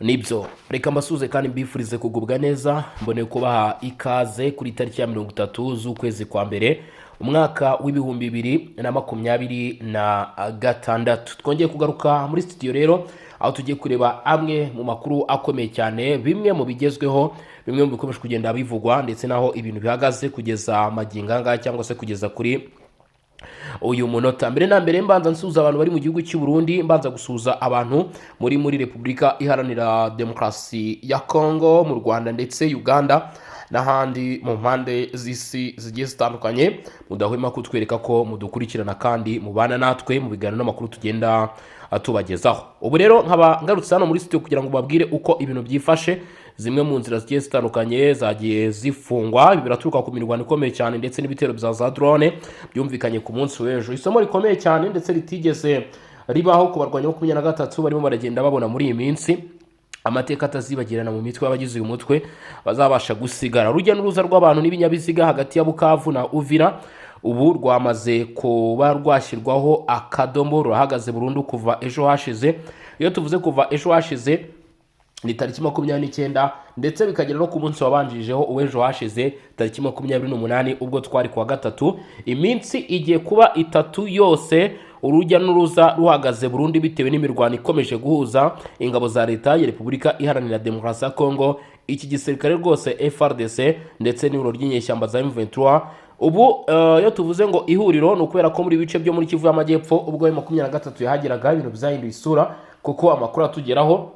Nibyo, reka mbasuhuze kandi mbifurize kugubwa neza. Mbone kubaha ikaze kuri tariki ya 30 z'ukwezi kwa mbere, umwaka w'2026. Twongeye kugaruka muri studio rero, aho tugiye kureba amwe mu makuru akomeye cyane, bimwe mu bigezweho, bimwe mu bikomeje kugenda bivugwa, ndetse n'aho ibintu bihagaze kugeza magingo aya ngaya cyangwa se kugeza kuri uyu munota. Mbere na mbere mbanza nsuhuza abantu bari mu gihugu cy'u Burundi, mbanza gusuhuza abantu muri Repubulika Iharanira Demokarasi ya Kongo, mu Rwanda ndetse Uganda n'ahandi mu mpande z'isi zigiye zitandukanye, mudahwema kutwereka ko mudukurikirana kandi mubana natwe mu biganiro n'amakuru tugenda tubagezaho. Ubu rero nkaba ngarutse hano muri studio kugira ngo babwire uko ibintu byifashe. Zimwe mu nzira zigiye zitandukanye zagiye zifungwa. Ibi biraturuka ku mirwano ikomeye cyane ndetse n'ibitero bya za drone byumvikanye ku munsi w'ejo. Isomo rikomeye cyane ndetse ritigeze ribaho ku barwanyi 23 barimo baragenda babona muri iyi minsi, amateka atazibagirana mu mitwe y'abagize uyu mutwe bazabasha gusigara. Urujya n'uruza rw'abantu n'ibinyabiziga hagati ya Bukavu na Uvira ubu rwamaze kuba rwashyirwaho akadomo, rurahagaze burundu kuva ejo hashize. Iyo tuvuze kuva ejo hashize, ni tariki 29, ndetse bikagera no ku munsi wabanjirijeho uw'ejo hashize, tariki 28, ubwo twari kuwa gatatu. Iminsi igiye kuba 3 yose urujya n'uruza ruhagaze burundu, bitewe n'imirwano ikomeje guhuza ingabo za Leta ya Repubulika Iharanira Demokarasi ya Kongo, iki gisirikare rwose FARDC, ndetse n'ihuriro ry'inyeshyamba za M23. Ubu iyo tuvuze ngo ihuriro, ni ukubera ko muri bice byo muri Kivu y'Amajyepfo, ubwo 23 yahageraga, ibintu byahinduye isura, kuko amakuru atugeraho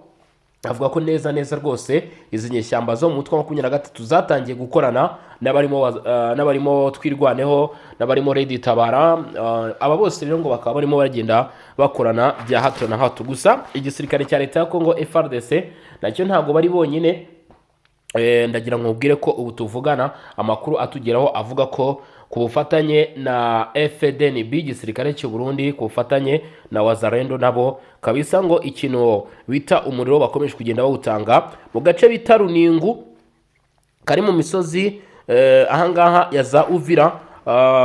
avuga ko neza neza rwose izi nyeshyamba zo mu mutwe wa 23 zatangiye gukorana n'abarimo Twirwaneho, n'abarimo RED Tabara. Aba bose rero ngo bakaba barimo bagenda bakorana bya hato na hato. Gusa igisirikare cya Leta ya Kongo FARDC nacyo ntabwo bari bonyine. Ndagira ngo nkubwire ko ubu tuvugana amakuru atugeraho avuga ko ku bufatanye na FDNB, igisirikare cy'u Burundi, ku bufatanye na Wazalendo, nabo kabisa ngo ikintu bita umuriro bakomeje kugenda bawutanga mu gace bita Runingu kari mu misozi ahangaha ya za Uvira,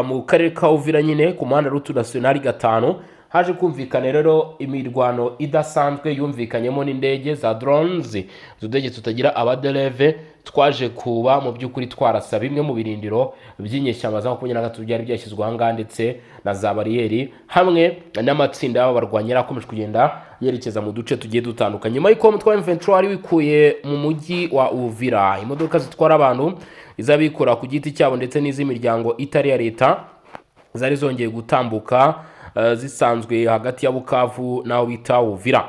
mu karere ka Uvira nyine, ku muhanda route nationale 5. Haje kumvikana rero imirwano idasanzwe yumvikanyemo n'indege za drones, izo ndege tutagira abadereve, twaje kuba mu by'ukuri twarasa bimwe mu birindiro by'inyeshyamba za 23 byari byashyizwe ahangaha, ndetse na za bariyeri, hamwe n'amatsinda y'aba barwanyi yari akomeje kugenda yerekeza mu duce tugiye dutandukanye. Nyuma y'uko umutwe wa M23 wari wikuye mu mujyi wa Uvira imodoka zitwara abantu, iz'abikora ku giti cyabo ndetse n'iz'imiryango itari iya leta, zari zongeye gutambuka zisanzwe hagati ya Bukavu n'aho bita Uvira.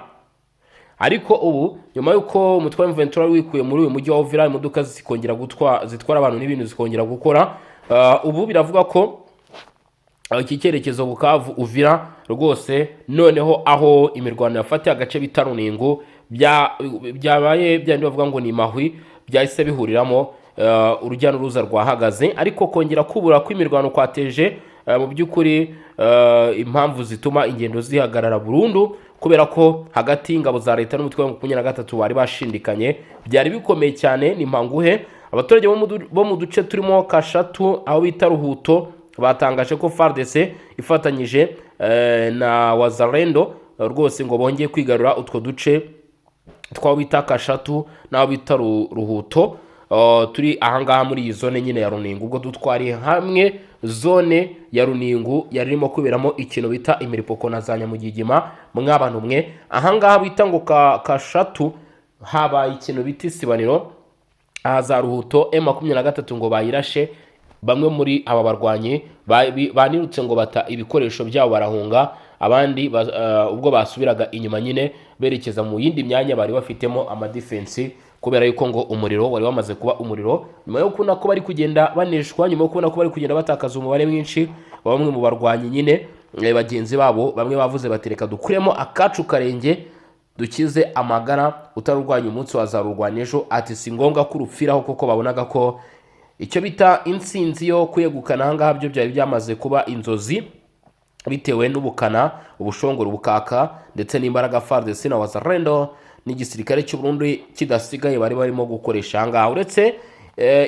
Ariko ubu nyuma y'uko umutwe wa M23 wari wikuye muri uyu mujyi wa Uvira, imodoka zikongera zitwara abantu n'ibintu zikongera gukora, ubu biravuga ko iki cyerekezo Bukavu Uvira rwose noneho aho imirwano yafatiye agace bita Runingu byabaye byandi bavuga ngo ni mahwi, byahise bihuriramo, urujya n'uruza rwahagaze. Ariko kongera kubura kw'imirwano kwateje mu by'ukuri impamvu zituma ingendo zihagarara burundu, kubera ko hagati y'ingabo za leta n'umutwe wa 23 bari bashindikanye, byari bikomeye cyane. Ni mpanguhe abaturage bo mu duce turimo Kashatu, aho bita Ruhuto, batangaje ko FARDC ifatanyije na Wazalendo rwose ngo bongeye kwigarura utwo duce tw'aho bita Kashatu n'aho bita Ruhuto, turi ahangaha muri iyi zone nyine ya Runingu. Ubwo dutwariye hamwe zone ya Runingu yari irimo kuberamo ikintu bita imiripoko na za nyamugigima. Mw'abantu mwe, ahangaha bita ngo Kashatu habaye ikintu bita isibaniro. Aha za Ruhuto, M23 ngo bayirashe, bamwe muri aba barwanyi banirutse ngo bata ibikoresho byabo barahunga. Abandi ubwo basubiraga inyuma nyine berekeza mu yindi myanya bari bafitemo amadefensi, kubera yuko ngo umuriro wari wamaze kuba umuriro, nyuma yo kubona ko bari kugenda baneshwa, nyuma yo kubona ko bari kugenda batakaza umubare mwinshi wa bamwe mu barwanyi nyine bagenzi babo. Bamwe bavuze bati: "Reka dukuremo akacu karenge dukize amagara, utarurwanya umunsi wazarurwanya ejo." Ati: "Si ngombwa ko urupfiraho," kuko babonaga ko icyo bita intsinzi yo kwegukana ahangaha byo byari byamaze kuba inzozi, bitewe n'ubukana, ubushongore, ubukaka ndetse n'imbaraga FARDC na Wazalendo n'igisirikare cy'u Burundi kidasigaye bari barimo gukoresha ahangaha. Uretse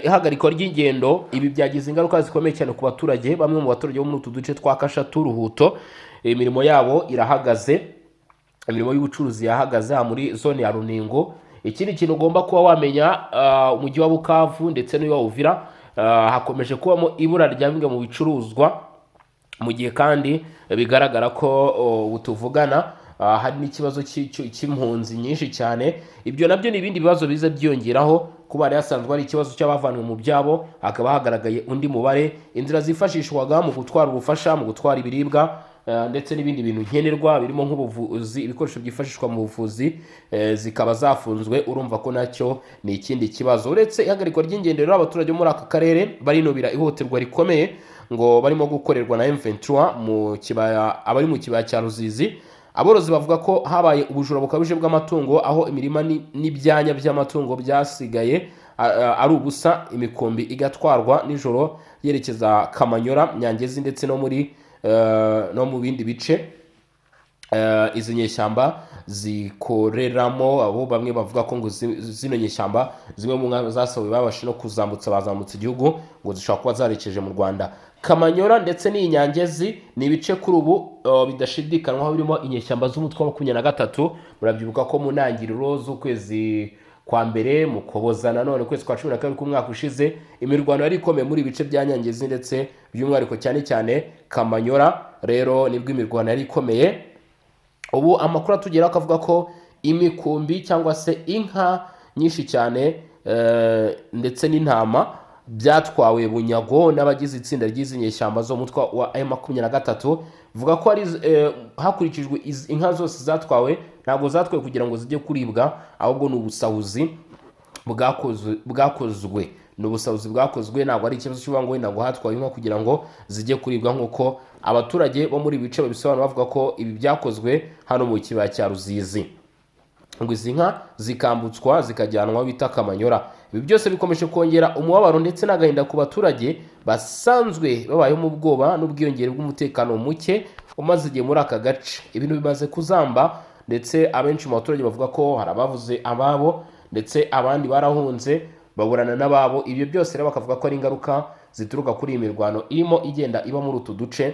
ihagarikwa ry'ingendo, ibi byagize ingaruka zikomeye cyane ku baturage. Bamwe mu baturage bo muri utu duce twa Kashatu, Ruhuto, imirimo yabo irahagaze, imirimo y'ubucuruzi yahagaze aha muri zone ya Runingo. Ikindi kintu ugomba kuba wamenya, umujyi wa Bukavu ndetse n'uwa Uvira hakomeje kubamo ibura rya bimwe mu bicuruzwa, mu gihe kandi bigaragara ko ubu tuvugana hari n'ikibazo cy'impunzi nyinshi cyane. Ibyo nabyo ni ibindi bibazo biza byiyongeraho kuba hari hasanzwe hari ikibazo cy'abavanwe mu byabo, hakaba hagaragaye undi mubare. Inzira zifashishwaga mu gutwara ubufasha, mu gutwara ibiribwa ndetse n'ibindi bintu nkenerwa birimo nk'ubuvuzi, ibikoresho byifashishwa mu buvuzi, zikaba zafunzwe. Urumva ko nacyo ni ikindi kibazo. Uretse ihagarikwa ry'ingendo rero, abaturage bo muri aka karere barinubira ihohoterwa rikomeye ngo barimo gukorerwa na M23 mu kibaya. Abari mu kibaya cya Ruzizi, aborozi bavuga ko habaye ubujura bukabije bw'amatungo, aho imirima n'ibyanya by'amatungo byasigaye ari ubusa, imikumbi igatwarwa nijoro yerekeza Kamanyora, Nyangezi ndetse no mu bindi bice izi nyeshyamba zikoreramo. Abo bamwe bavuga ko ngo zino nyeshyamba zimwe mu nka zasohowe babashe no kuzambutsa, bazambutsa igihugu, ngo zishobora kuba zarekeje mu Rwanda. Kamanyora ndetse n'iyi Nyangezi ni ibice kuri ubu bidashidikanywaho birimo inyeshyamba z'umutwe wa 23. Murabyibuka ko mu ntangiriro z'ukwezi kwa mbere, mu Kuboza, nanone ukwezi kwa 12 k'umwaka ushize, imirwano yari ikomeye muri ibice bya Nyangezi ndetse by'umwihariko cyane cyane Kamanyora. Rero nibwo imirwano yari ikomeye. Ubu amakuru atugeraho akavuga ko imikumbi cyangwa se inka nyinshi cyane ndetse n'intama byatwawe bunyago n'abagize itsinda ry'izi nyeshyamba zo mu mutwe wa M23. Vuga ko ari hakurikijwe inka zose zatwawe, ntabwo zatwawe kugira ngo zijye kuribwa, ahubwo ni ubusahuzi bwakozwe. Ni ubusahuzi bwakozwe, ntabwo ari ikibazo cy'uvuga ngo wenda ngo hatwawe inka kugira ngo zijye kuribwa, nk'uko abaturage bo muri ibi bice babisobanura, bavuga ko ibi byakozwe hano mu kibaya cya Ruzizi, ngo izi nka zikambutswa zikajyanwa aho bita Kamanyora. Ibi byose bikomeje kongera umubabaro ndetse n'agahinda ku baturage basanzwe babayeho mu bwoba n'ubwiyongere bw'umutekano muke umaze igihe muri aka gace. Ibintu bimaze kuzamba, ndetse abenshi mu baturage bavuga ko hari abavuze ababo, ndetse abandi barahunze baburana n'ababo. Ibyo byose rero bakavuga ko ari ingaruka zituruka kuri iyi mirwano irimo igenda iba muri utu duce.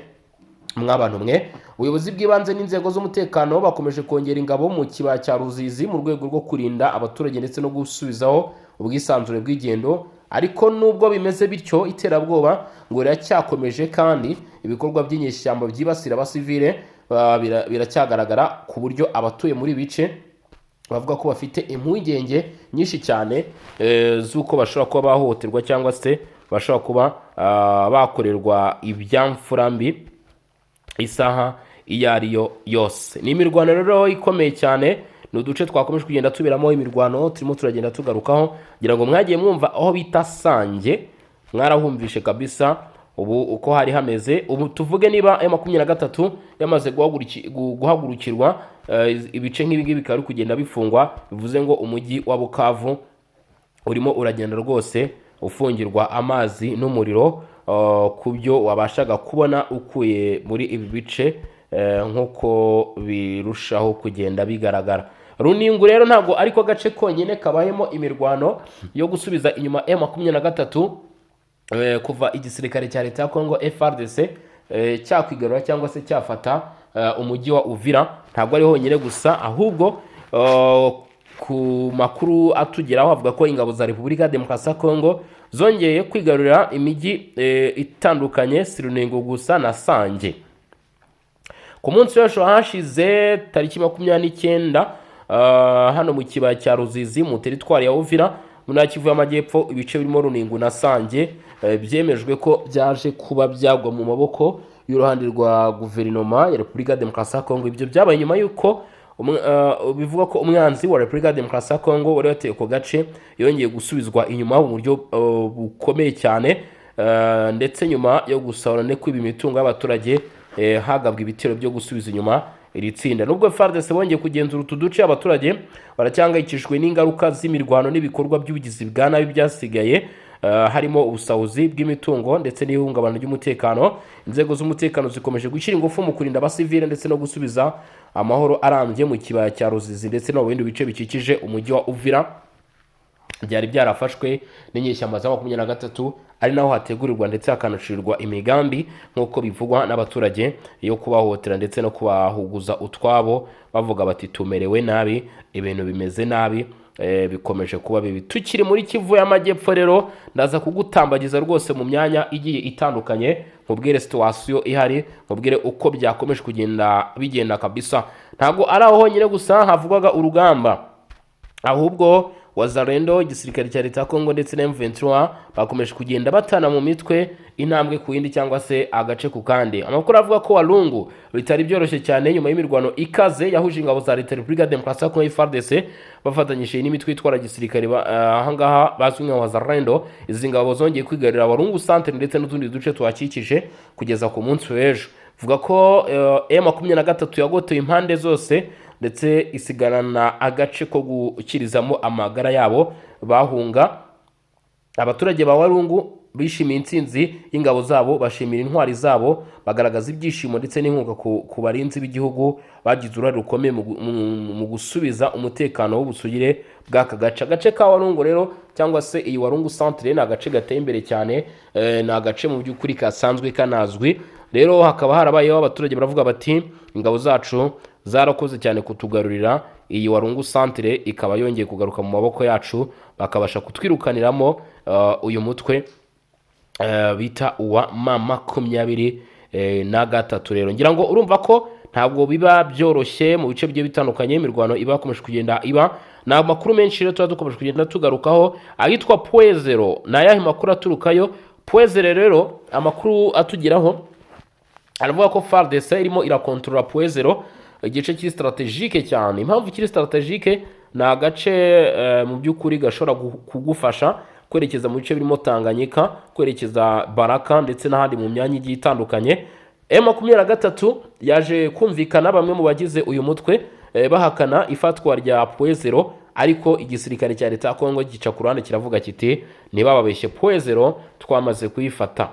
Mw'abantu mwe, ubuyobozi bw'ibanze n'inzego z'umutekano bakomeje kongera ingabo mu kibaya cya Ruzizi mu rwego rwo kurinda abaturage ndetse no gusubizaho ubwisanzure bw'ingendo. Ariko nubwo bimeze bityo, iterabwoba ngo riracyakomeje, kandi ibikorwa by'inyeshyamba byibasira abasivile biracyagaragara, ku buryo abatuye muri ibi bice bavuga ko bafite impungenge nyinshi cyane z'uko bashobora kuba bahohoterwa cyangwa se bashobora kuba bakorerwa ibyamfura mbi isaha iyo ari yo yose. Ni imirwano rero ikomeye cyane, ni uduce twakomeje kugenda tuberamo imirwano turimo turagenda tugarukaho. Kugira ngo mwagiye mwumva aho bita Sange, mwarahumvishe kabisa ubu uko hari hameze. Ubu tuvuge niba M23 yamaze guhagurukirwa, ibice nk'ibi ngibi bikaba biri kugenda bifungwa, bivuze ngo umujyi wa Bukavu urimo uragenda rwose ufungirwa amazi n'umuriro ku byo wabashaga kubona ukuye muri ibi bice. Nk'uko birushaho kugenda bigaragara, Runingu rero ntabwo ariko gace konyine kabayemo imirwano yo gusubiza inyuma M23 kuva igisirikare cya leta ya Congo FARDC cyakwigarura cyangwa se cyafata umujyi wa Uvira. Ntabwo ari honyine gusa, ahubwo ku makuru atugeraho avuga ko ingabo za Repubulika ya Demokarasi ya Congo zongeye kwigarurira imijyi itandukanye, si Runingu gusa na Sange. Ku munsi w'ejo hashize, tariki 29, hano mu kibaya cya Ruzizi mu teritwari ya Uvira mu ntara ya Kivu y'Amajyepfo, ibice birimo Runingu na Sange byemejwe ko byaje kuba byagwa mu maboko y'uruhande rwa guverinoma ya Repubulika ya Demokarasi ya Kongo. Ibyo byabaye nyuma y'uko bivugwa ko umwanzi wa Repubulika ya Demokarasi ya Kongo wari wateye ako gace yongeye gusubizwa inyuma mu buryo bukomeye cyane, ndetse nyuma yo gusahura no kwiba imitungo y'abaturage, hagabwa ibitero byo gusubiza inyuma iri tsinda. Nubwo FARDC bongeye kugenzura utu duce, abaturage baracyahangayikishijwe n'ingaruka z'imirwano n'ibikorwa by'ubugizi bwa nabi byasigaye, harimo ubusahuzi bw'imitungo ndetse n'ihungabana ry'umutekano. Inzego z'umutekano zikomeje gushyira ingufu mu kurinda abasivile ndetse no gusubiza amahoro arambye mu kibaya cya Ruzizi ndetse no mu bindi bice bikikije umujyi wa Uvira byari byarafashwe n'inyeshyamba za 23, ari naho hategurirwa ndetse hakanacirirwa imigambi, nk'uko bivugwa n'abaturage, yo kubahohotera ndetse no kubahuguza utwabo, bavuga bati: "Tumerewe nabi, ibintu bimeze nabi." bikomeje kuba bibi. Tukiri muri Kivu y'Amajyepfo rero, ndaza kugutambagiza rwose mu myanya igiye itandukanye, nkubwire situation ihari, nkubwire uko byakomeje kugenda bigenda kabisa. Ntabwo ari aho honyine gusa havugwaga urugamba, ahubwo Wazalendo, igisirikare cya leta ya Kongo ndetse na M23 bakomeje kugenda batana mu mitwe intambwe ku yindi cyangwa se agace ku kandi. Amakuru avuga ko Walungu bitari byoroshye cyane nyuma y'imirwano ikaze yahuje ingabo za leta Repubulika ya Demokarasi ya Kongo, FARDC, bafatanyije n'imitwe itwara gisirikare ahangaha bazwi nka Wazalendo. Izi ngabo zongeye kwigarurira Walungu centre ndetse n'utundi duce tuhakikije kugeza ku munsi w'ejo. Vuga ko M23 yagoteye impande zose ndetse isigarana agace ko gukirizamo amagara yabo bahunga. Abaturage ba Walungu bishimiye intsinzi y'ingabo zabo, bashimira intwari zabo, bagaragaza ibyishimo ndetse n'inkunga ku barinzi b'igihugu bagize uruhare rukomeye mu gusubiza umutekano w'ubusugire bw'aka gace. Agace ka Walungu rero, cyangwa se iyi Walungu centre, ni agace gateye imbere cyane, ni agace mu by'ukuri kasanzwe kanazwi. Rero hakaba harabayeho abaturage baravuga bati: "Ingabo zacu zarakoze cyane kutugarurira iyi Walungu centre, ikaba yongeye kugaruka mu maboko yacu, bakabasha kutwirukaniramo uyu mutwe bita uwa M23." Rero ngira ngo urumva ko ntabwo biba byoroshye mu bice bigiye bitandukanye, imirwano iba yakomeje kugenda iba. Ni amakuru menshi rero tuba dukomeje kugenda tugarukaho. Ahitwa Point Zéro, ni ayahe makuru aturukayo? Point Zéro rero, amakuru atugeraho aravuga ko FARDC irimo irakontorora Point Zéro, igice kiri stratégique cyane. Impamvu kiri stratégique, ni agace mu by'ukuri gashobora kugufasha kwerekeza mu bice birimo Tanganyika, kwerekeza Baraka ndetse n'ahandi mu myanya igiye itandukanye. M23 yaje kumvikana bamwe mu bagize uyu mutwe bahakana ifatwa rya Point Zéro, ariko igisirikare cya leta ya Kongo gica ku ruhande kiravuga kiti: "Ntibababeshye, Point Zéro twamaze kuyifata."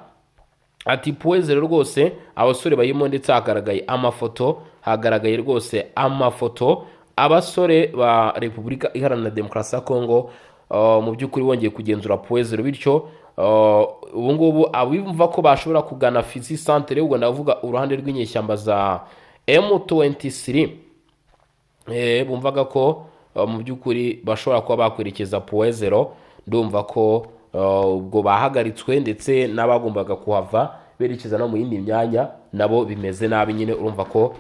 Ati: "Point Zéro rwose abasore barimo." Ndetse hagaragaye amafoto, hagaragaye rwose amafoto abasore ba Repubulika Iharanira Demokarasi ya Kongo mu by'ukuri bongeye kugenzura Point Zéro. Bityo ubu ngubu abumva ko bashobora kugana Fizi centre, ubwo ndavuga uruhande rw'inyeshyamba za M23, bumvaga ko mu by'ukuri bashobora kuba bakwerekeza Point Zéro, ndumva ko ubwo bahagaritswe, ndetse n'abagombaga kuhava berekeza no mu yindi myanya nabo bimeze nabi nyine. Urumva ko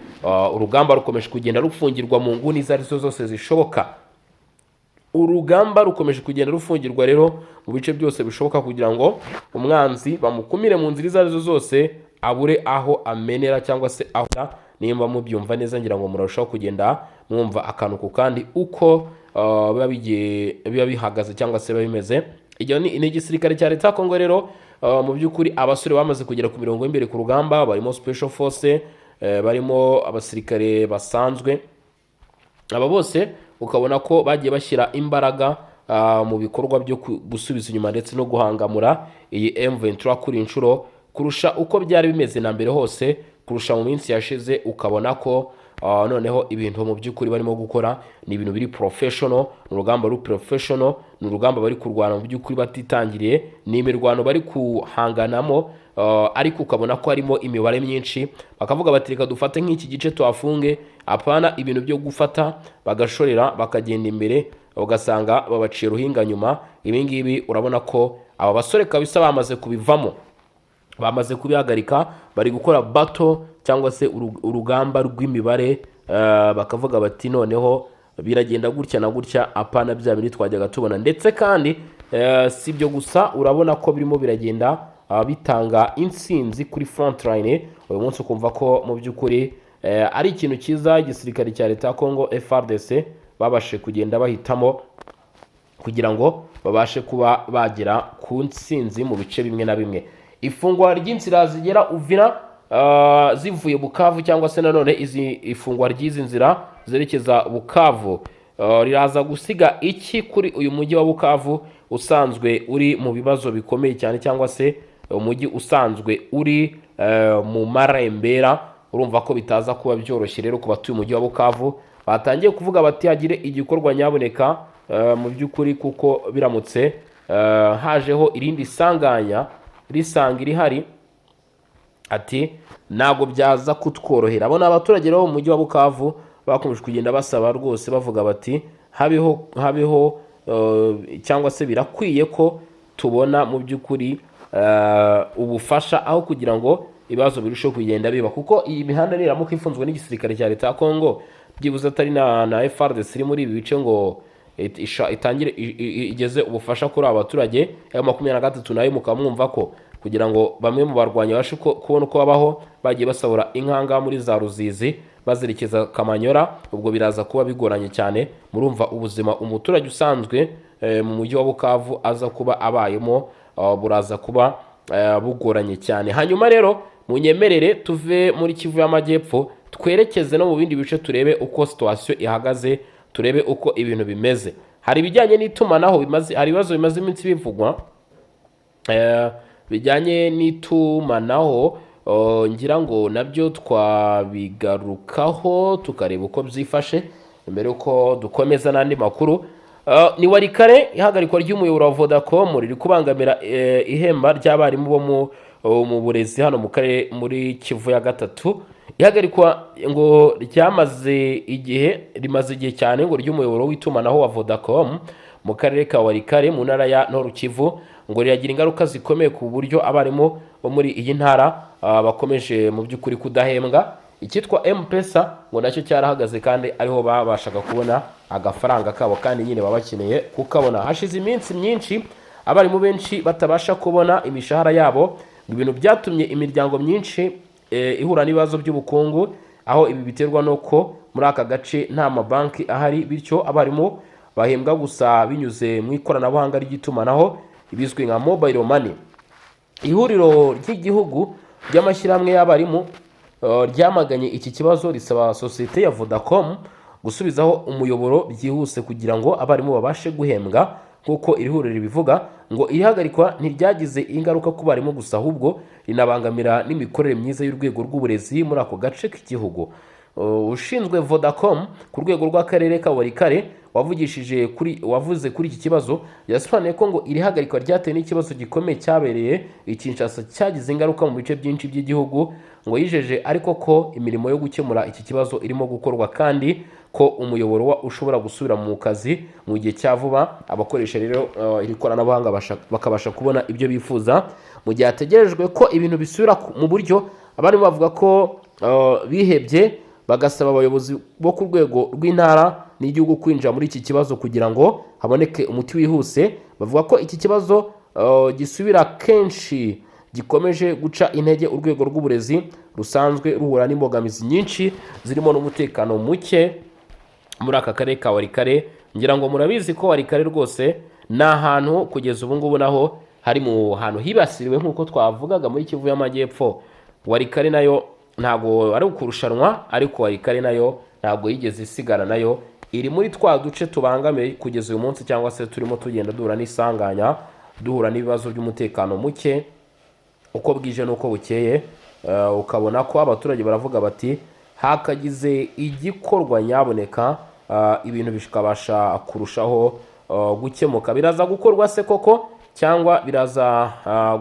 urugamba rukomeje kugenda rufungirwa mu nguni izo arizo zose zishoboka. Urugamba rukomeje kugenda rufungirwa rero mu bice byose bishoboka kugira ngo umwanzi bamukumire mu nzira izo arizo zose, abure aho amenera cyangwa se aho. Nimba mubyumva neza, ngira ngo murarushaho kugenda mwumva akantu ku kandi uko biba bigiye, biba bihagaze cyangwa se biba bimeze. Ibyo ni igisirikare cya leta ya Kongo rero. Mu by'ukuri abasore bamaze kugera ku mirongo y'imbere ku rugamba, barimo special force, barimo abasirikare basanzwe, aba bose ukabona ko bagiye bashyira imbaraga mu bikorwa byo gusubiza inyuma ndetse no guhangamura iyi M23 kuri inshuro kurusha uko byari bimeze na mbere hose, kurusha mu minsi yashize. Ukabona ko noneho ibintu mu by'ukuri barimo gukora ni ibintu biri professional, ni urugamba ruri professional, ni urugamba bari kurwana mu by'ukuri batitangiriye, ni imirwano bari kuhanganamo, ariko ukabona ko harimo imibare myinshi. Bakavuga bati: "Reka dufate nk'iki gice tuhafunge," apana ibintu byo gufata bagashorera bakagenda imbere ugasanga babaciye ruhinga nyuma. Ibi ngibi urabona ko aba basore kabisa bamaze kubivamo, bamaze kubihagarika, bari gukora battle cyangwa se urugamba rw'imibare, bakavuga bati: "Noneho biragenda gutya na gutya," apana bya bindi twajyaga tubona. Ndetse kandi si ibyo gusa, urabona ko birimo biragenda bitanga intsinzi kuri front line uyu munsi. Ukumva ko mu by'ukuri ari ikintu cyiza igisirikare cya leta ya Congo, FARDC, babashije kugenda bahitamo kugira ngo babashe kuba bagera ku ntsinzi mu bice bimwe na bimwe. Ifungwa ry'inzira zigera Uvira zivuye Bukavu, cyangwa se nanone izi ifungwa ry'izi nzira zerekeza Bukavu, riraza gusiga iki kuri uyu mujyi wa Bukavu usanzwe uri mu bibazo bikomeye cyane, cyangwa se umujyi usanzwe uri mu marembera? Urumva ko bitaza kuba byoroshye rero ku batuye umujyi wa Bukavu. Batangiye kuvuga bati: "Hagire igikorwa nyaboneka," mu by'ukuri kuko biramutse hajeho irindi sanganya risanga irihari, ati: "Ntabwo byaza kutworohera." Abo ni abaturage rero mu mujyi wa Bukavu bakomeje kugenda basaba rwose, bavuga bati: Habeho cyangwa se birakwiye ko tubona mu by'ukuri ubufasha aho kugira ngo ibibazo birusheho kugenda biba, kuko iyi mihanda niramuka ifunzwe n'igisirikare cya leta ya Kongo, byibuze atari na FARDC iri muri ibi bice ngo itangire igeze ubufasha kuri aba baturage, ayo 23 nayo mukaba mwumva ko kugira ngo bamwe mu barwanyi babashe kubona uko babaho bagiye basahura inkanga muri za Ruzizi bazerekeza Kamanyora, ubwo biraza kuba bigoranye cyane. Murumva ubuzima umuturage usanzwe mu mujyi wa Bukavu aza kuba abayemo buraza kuba bugoranye cyane. Hanyuma rero munyemerere tuve muri Kivu y'Amajyepfo, twerekeze no mu bindi bice, turebe uko situation ihagaze, turebe uko ibintu bimeze. Hari ibijyanye n'itumanaho bimaze, hari ibibazo bimaze iminsi bivugwa bijyanye n'itumanaho, ngira ngo nabyo twabigarukaho tukareba uko byifashe mbere yuko dukomeza n'andi makuru. Ni Walikale, ihagarikwa ry'umuyoboro wa Vodacom riri kubangamira ihemba ry'abarimu bo mu burezi hano mu karere muri Kivu ya gatatu. Ihagarikwa ngo ryamaze igihe, rimaze igihe cyane ngo ry'umuyoboro w'itumanaho wa Vodacom mu karere ka Walikale mu ntara ya Nord Kivu ngo riragira ingaruka zikomeye ku buryo abarimu bo muri iyi ntara bakomeje mu by'ukuri kudahembwa. Icyitwa M-Pesa ngo nacyo cyarahagaze, kandi ariho babashaga kubona agafaranga kabo, kandi nyine baba bakeneye kukabona. Hashize iminsi myinshi abarimu benshi batabasha kubona imishahara yabo, ngo ibintu byatumye imiryango myinshi ihura n'ibibazo by'ubukungu, aho ibi biterwa n'uko muri aka gace nta mabanki ahari, bityo abarimu bahembwa gusa binyuze mu ikoranabuhanga ry'itumanaho ibizwi nka mobile money. Ihuriro ry'igihugu ry'amashyirahamwe y'abarimu ryamaganye iki kibazo, risaba sosiyete ya Vodacom gusubizaho umuyoboro byihuse kugira ngo abarimu babashe guhembwa. Nk'uko iri huriro ribivuga, ngo irihagarikwa ntiryagize ingaruka ku barimu gusa, ahubwo rinabangamira n'imikorere myiza y'urwego rw'uburezi muri ako gace k'igihugu. Ushinzwe Vodacom ku rwego rw'akarere ka Walikale wavugishije kuri wavuze kuri iki kibazo yasobanuye ko ngo iri hagarikwa ryatewe n'ikibazo gikomeye cyabereye i Kinshasa cyagize ingaruka mu bice byinshi by'igihugu. Ngo yijeje ariko ko imirimo yo gukemura iki kibazo irimo gukorwa, kandi ko umuyoboro wa ushobora gusubira mu kazi mu gihe cya vuba, abakoresha rero iri koranabuhanga bakabasha kubona ibyo bifuza. Mu gihe hategerejwe ko ibintu bisubira mu buryo, abarimu bavuga ko bihebye, bagasaba abayobozi bo ku rwego rw'intara n'igihugu kwinjira muri iki kibazo kugira ngo haboneke umuti wihuse. Bavuga ko iki kibazo gisubira kenshi gikomeje guca intege urwego rw'uburezi rusanzwe ruhura n'imbogamizi nyinshi zirimo n'umutekano muke muri aka karere ka Walikale. Ngira ngo murabizi ko Walikale rwose ni ahantu kugeza ubu ngubu naho hari mu hantu hibasiriwe nk'uko twavugaga muri Kivu y'Amajyepfo. Walikale nayo ntabwo ari ukurushanwa, ariko Walikale nayo ntabwo yigeze isigara, nayo iri muri twa duce tubangamiye kugeza uyu munsi, cyangwa se turimo tugenda duhura n'isanganya, duhura n'ibibazo by'umutekano muke uko bwije n'uko bukeye. Ukabona ko abaturage baravuga bati hakagize igikorwa nyaboneka, ibintu bikabasha kurushaho gukemuka. Biraza gukorwa se koko cyangwa biraza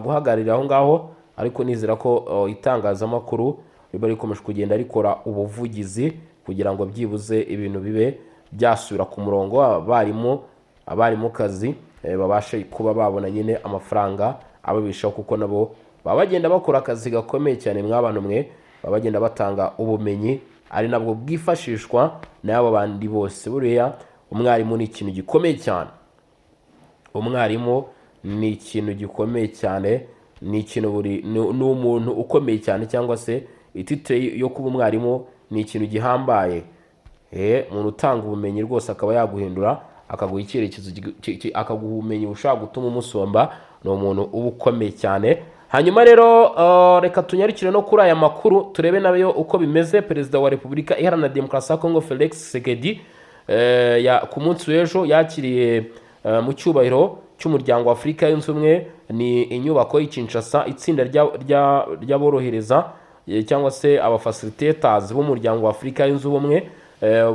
guhagararira aho ngaho? Ariko nizera ko itangazamakuru riba rikomeje kugenda rikora ubuvugizi kugira ngo byibuze ibintu bibe byasubira ku murongo, abarimu, abarimukazi babashe kuba babona nyine amafaranga ababeshaho, kuko nabo baba bagenda bakora akazi gakomeye cyane. Mw'abantu mwe, baba bagenda batanga ubumenyi ari nabwo bwifashishwa n'abo bandi bose. Buriya umwarimu ni ikintu gikomeye cyane, umwarimu ni ikintu gikomeye cyane, ni ikintu buri ni umuntu ukomeye cyane, cyangwa se ititire yo kuba umwarimu ni ikintu gihambaye. Umuntu utanga ubumenyi rwose akaba yaguhindura, akaguha icyerekezo, akaguha ubumenyi bushobora gutuma umusumba, ni umuntu uba ukomeye cyane. Hanyuma rero reka tunyarukire no kuri aya makuru turebe nayo uko bimeze. Perezida wa Repubulika Iharanira Demokarasi ya Kongo Felix Tshisekedi ku munsi w'ejo yakiriye mu cyubahiro cy'Umuryango wa Afurika Yunze Ubumwe, ni inyubako y'i Kinshasa, itsinda ry'aborohereza cyangwa se abafacilitators b'Umuryango wa Afurika Yunze Ubumwe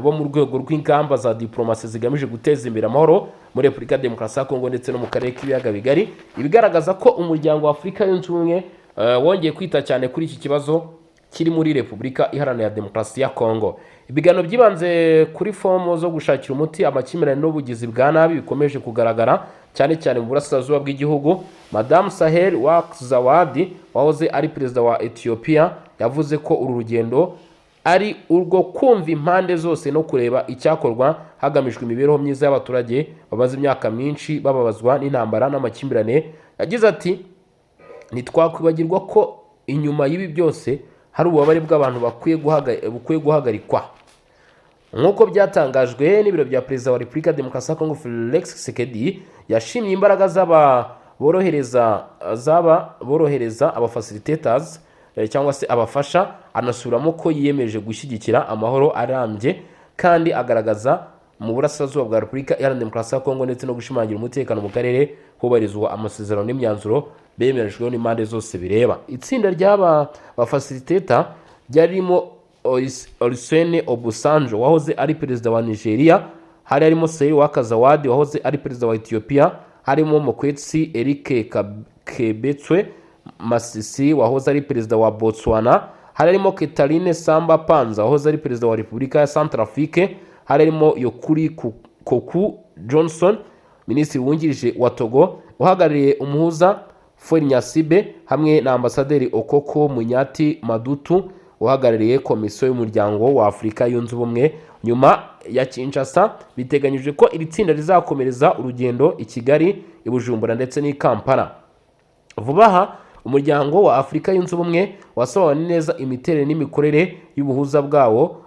bo mu rwego rw'ingamba za diplomasi zigamije guteza imbere amahoro muri Repubulika ya Demokarasi ya Kongo ndetse no mu karere k'Ibiyaga Bigari, ibigaragaza ko Umuryango wa Afurika Yunze Ubumwe wongeye kwita cyane kuri iki kibazo. kiri muri Repubulika Iharanira Demokarasi ya Kongo. Ibiganiro byibanze kuri fomu zo gushakira umuti amakimbirane n'ubugizi bwa nabi bikomeje kugaragara cyane cyane mu burasirazuba bw'igihugu. Madamu Sahle-Work Zewde, wahoze ari perezida wa Ethiopia, yavuze ko uru rugendo ari urwo kumva impande zose no kureba icyakorwa hagamijwe imibereho myiza y'abaturage bamaze imyaka myinshi bababazwa n'intambara n'amakimbirane. Yagize ati: "Ntitwakwibagirwa ko inyuma y'ibi byose hari ububabare bw'abantu bukwiye guhagarikwa." Nk'uko byatangajwe n'ibiro bya perezida wa Repubulika ya Demokarasi ya Kongo, Felix Tshisekedi yashimye imbaraga z'aba borohereza, aba facilitators cyangwa se abafasha, anasubiramo ko yiyemeje gushyigikira amahoro arambye kandi agaragaza mu burasirazuba bwa Repubulika Iharanira Demokarasi ya Kongo, ndetse no gushimangira umutekano mu karere hubahirizwa amasezerano n'imyanzuro bemerejweho n'impande zose bireba. Itsinda ry'aba ba facilitator ryari ririmo Olusegun Obasanjo wahoze ari perezida wa Nigeria, hari harimo Sahle-Work Zewde wahoze ari perezida wa Ethiopia, harimo Mokgweetsi Eric Keabetswe Masisi wahoze ari perezida wa Botswana, hari harimo Catherine Samba Panza wahoze ari perezida wa Repubulika ya Centrafrique, hari harimo Yokuri Koku Johnson, minisitiri wungirije wa Togo uhagarariye umuhuza Faure Gnassingbé, hamwe na ambasaderi Okoko Munyati Madutu uhagarariye Komisiyo y'Umuryango wa Afurika Yunze Ubumwe. Nyuma ya Kinshasa, biteganyijwe ko iri tsinda rizakomereza urugendo i Kigali, i Bujumbura ndetse n'i Kampala. Vuba aha, Umuryango wa Afurika Yunze Ubumwe wasobanuye neza imiterere n'imikorere y'ubuhuza bwawo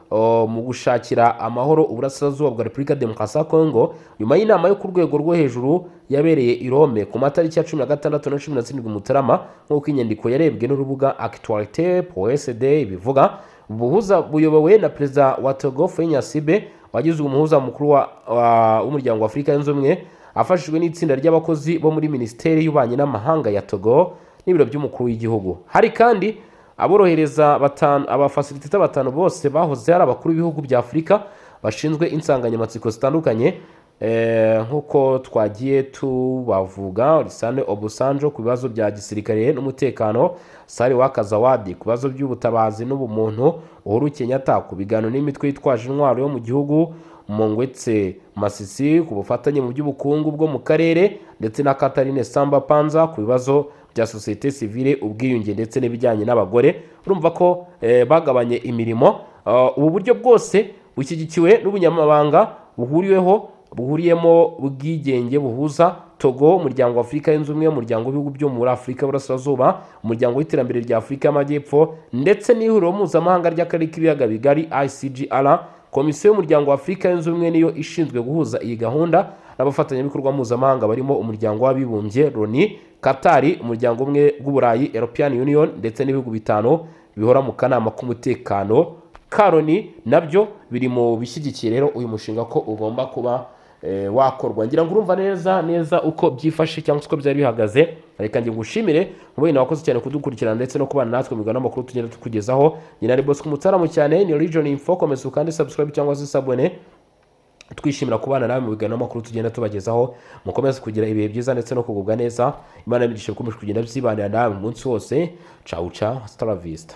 mu gushakira amahoro uburasirazuba bwa Repubulika ya Demokarasi ya Kongo, nyuma y'inama yo ku rwego rwo hejuru yabereye i Rome ku matariki ya 16 na 17 Mutarama, nk'uko inyandiko yarebwe n'urubuga actualité.cd ibivuga. Ubuhuza buyobowe na perezida wa Togo Faure Gnassingbé, wagizwe umuhuza mukuru w'Umuryango wa Afurika Yunze Ubumwe, afashijwe n'itsinda ry'abakozi bo muri Minisiteri y'Ububanyi n'Amahanga ya Togo n'ibiro by'umukuru w'igihugu. Hari kandi aborohereza batanu, aba facilitator batanu, bose bahoze ari abakuru b'ibihugu bya Afurika bashinzwe insanganyamatsiko zitandukanye, nk'uko twagiye tubavuga: Olusegun Obasanjo ku bibazo bya gisirikare n'umutekano, Sahle-Work Zewde ku bibazo by'ubutabazi n'ubumuntu, Uhuru Kenyatta ku biganiro n'imitwe yitwaje intwaro yo mu gihugu, Mokgweetsi Masisi ku bufatanye mu by'ubukungu bwo mu karere, ndetse na Catherine Samba Panza ku bibazo bya sosiyete sivile, ubwiyunge ndetse n'ibijyanye n'abagore. Urumva ko bagabanye imirimo. Ubu buryo bwose bushyigikiwe n'ubunyamabanga buhuriweho, buhuriyemo ubwigenge buhuza Togo, Umuryango wa Afurika Yunze Ubumwe, Umuryango w'Ibihugu byo muri Afurika y'Uburasirazuba, Umuryango w'Iterambere rya Afurika y'Amajyepfo ndetse n'Ihuriro Mpuzamahanga ry'Akarere k'Ibiyaga Bigari, ICGLR. Komisiyo y'Umuryango wa Afurika Yunze Ubumwe niyo ishinzwe guhuza iyi gahunda n'abafatanyabikorwa mpuzamahanga barimo Umuryango w'Abibumbye, Loni, Katari, Umuryango Umwe bw'Uburayi, European Union, ndetse n'ibihugu bitanu bihora mu kanama k'umutekano ka Loni, nabyo biri mu bishyigikiye rero uyu mushinga ko ugomba kuba wakorwa. Ngira ngo urumva neza neza uko byifashe cyangwa se uko byari bihagaze. Reka njye ngushimire mubene wakoze cyane kudukurikirana ndetse no kubana natwe mu biganiro n'amakuru tugenda tukugezaho. Nyina ari Bosco Umutaramu cyane, ni Region Info. Komeza ukande subscribe cyangwa se s'abonner. Twishimira kubana nawe mu biganiro n'amakuru tugenda tubagezaho. Mukomeze kugira ibihe byiza ndetse no kugubwa neza. Imana y'imigisha ikomeje kugenda byibanira nawe umunsi wose. Ciao ciao, hasta la vista.